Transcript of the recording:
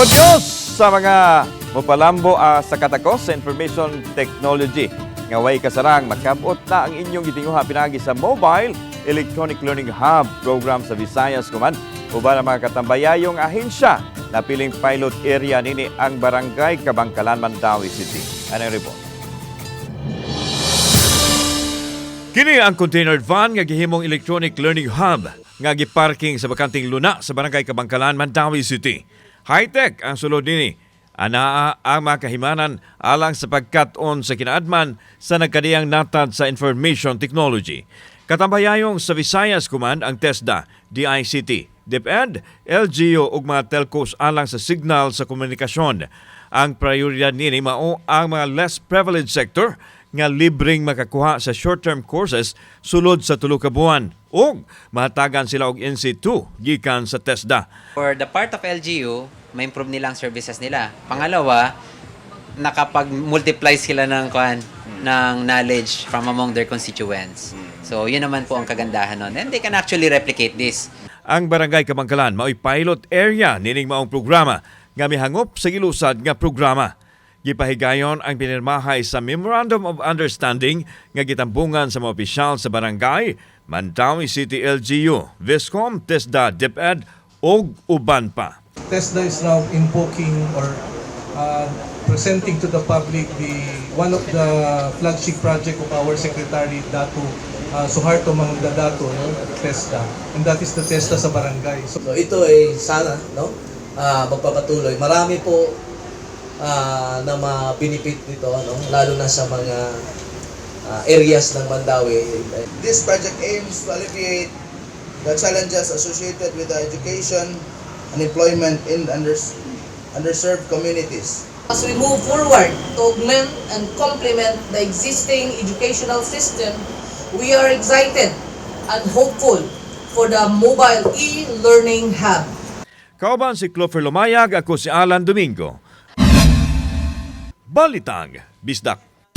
Good news sa mga mopalambo sa katakos sa information technology. Nga way kasarang makabot na ang inyong gitinguha pinagi sa Mobile Electronic Learning Hub program sa Visayas Command uban ang mga katambayayong ahensya. Napiling pilot area nini ang Barangay Kabangkalan, Mandaue City. Ano ang report? Kini ang container van nga gihimong electronic learning hub nga giparking sa bakanting luna sa Barangay Kabangkalan, Mandaue City. High-tech ang sulod nini. Anaa ang mga kahimanan alang sa pagkat-on sa kinaadman sa nagkadiyang natad sa information technology. Katambayayong sa Visayas Command ang TESDA, DICT, DepEd, LGU ug mga telcos alang sa signal sa komunikasyon. Ang prioridad nini mao ang mga less privileged sector nga libreng makakuha sa short-term courses sulod sa 3 ka buwan ug mahatagan sila og NC2 gikan sa TESDA. For the part of LGU, ma-improve nila ang services nila. Pangalawa, nakapag-multiply sila ng kwan, ng knowledge from among their constituents. So, yun naman po ang kagandahan nun. And they can actually replicate this. Ang Barangay Kabangkalan mao'y pilot area nining maong programa nga mihangop sa gilusad nga programa. Gipahigayon ang pinirmahay sa Memorandum of Understanding nga gitambungan sa mga opisyal sa barangay, Mandaue City LGU, Viscom, TESDA, DepEd ug uban pa. TESDA is now invoking or presenting to the public the one of the flagship project of our Secretary Datu Suharto Mangudadatu, no, TESDA, and that is the TESDA sa barangay. So, So ito ay sana, no, magpapatuloy. Marami po na ma-benefit nito, ano, lalo na sa mga areas ng Mandaue. This project aims to alleviate the challenges associated with the education and employment in the underserved communities. As we move forward to augment and complement the existing educational system, we are excited and hopeful for the mobile e-learning hub. Kauban si Clover Lumayag, ako si Alan Domingo. Balitang Bisdak.